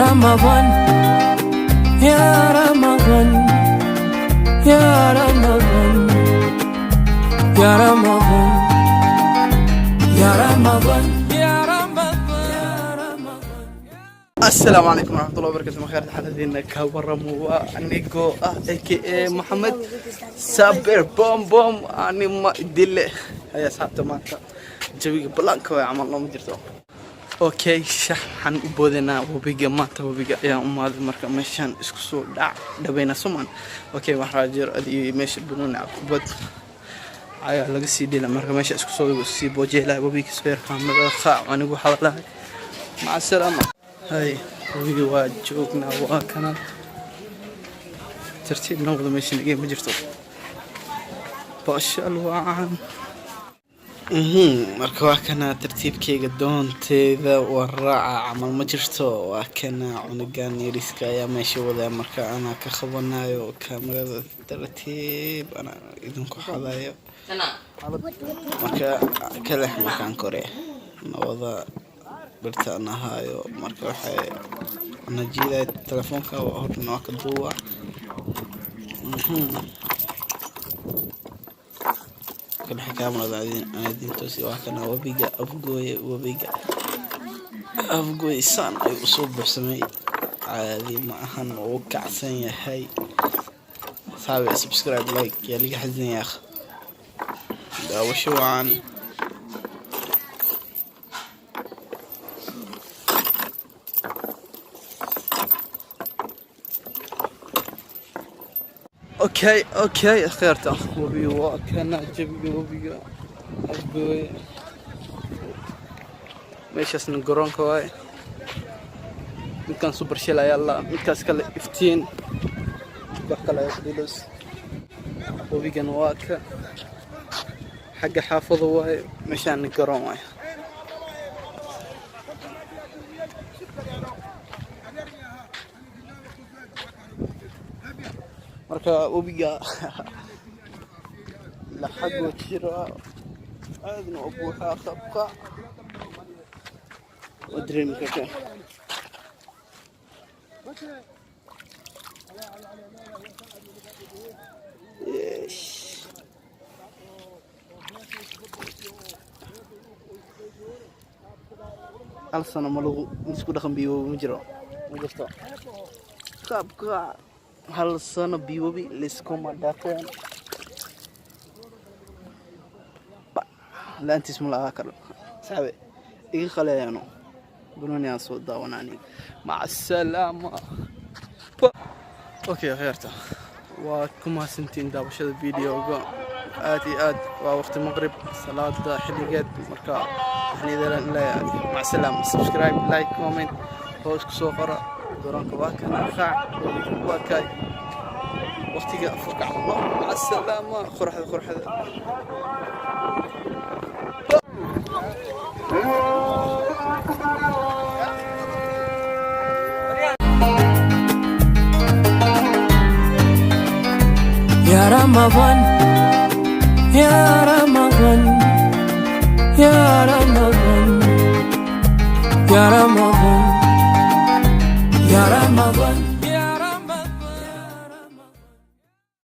رمضان، يا رمضان، يا رمضان، يا رمضان، يا رمضان، يا رمضان. Asalaamu calaykum waraxmatullahi wabarakatu. Makhaarta, xaaladiina ka waramo? Waa anigoo ah aka Maxamed Saber Bom Bom, anima dile haya. Asxaabta, maanta jawiga balaanka way camal nooma jirto. Okay, shax waxaan u boodaynaa webiga. Maanta webiga ayaan u maaday. Marka meeshaan isku soo dhac dhabayna suman. Okay, waxaa jiro adii meesha banooni kubad ayaa laga sii dhila. Marka meesha isku soo sii boojeelaa webiga soo yar kaamirada qaac anigu hadalahay. Maca salaama. Hay, webiga waa joognaa, waa kana tartiib noo wada. Meesha nagee ma jirto, baashal wacan. Marka waa kana tartiibkeyga, doonteeda waa raaca camal ma jirto. Waa kana cunugan yariska ayaa meesha wadaa. Marka anaa ka qabanayo kaamirada, tartiib anaa idinku xadayo. Marka kalex markaan kore nawada birta aan ahaayo. Marka waxay ana jiiday telefoonka horna waa ka duuba. Kadhexe kaamirada aan idin toosi. Waa kana webiga Afgooye. Webiga Afgooye saan ayuu usoo buuxsamay, caadi ma ahan, uu kacsan yahay. Asxaabi, subscribe, like yaa liga xasin yaakh. Daawasho wacan. Okay, kheerta, webiga waa kana, jawiga webiga Afgooye. Meeshaasna garoonka waaye. Midkan super shil ayaa la, midkaas kale iftiin wax kale ayaa ku dhilos. Webigan waa ka xagga xaafada waaye, meeshaana garoon waaye. Marka webiga laxagoo jira aadna u buuxaa qabka, waa dareemi kartaa. Yeesh. Hal sano ma lagu isku dhaqan biyo ma jiro, ma jirto qaabka hal sano biyobi liskuma dhaqeen. La-aantiis ma la karo. Saxabe, iga qaleeyano banooni aan soo daawana aniga. Maca asalaama. Okay, kheerta, waad ku mahadsantihiin daawashada videoga aad iyo aad. Waa waqti maqrib, salaada xilligeed. Marka waxaan idin leeyahay maca salaama. Subscribe, like, comment hoos ku soo qora. Garoonka waa kana, qaac waa kaay, waqtiga afurka camal. Maca salaama. Qoraxda, qoraxda. يا رمضان، يا رمضان، يا رمضان، يا رمضان، يا رمضان.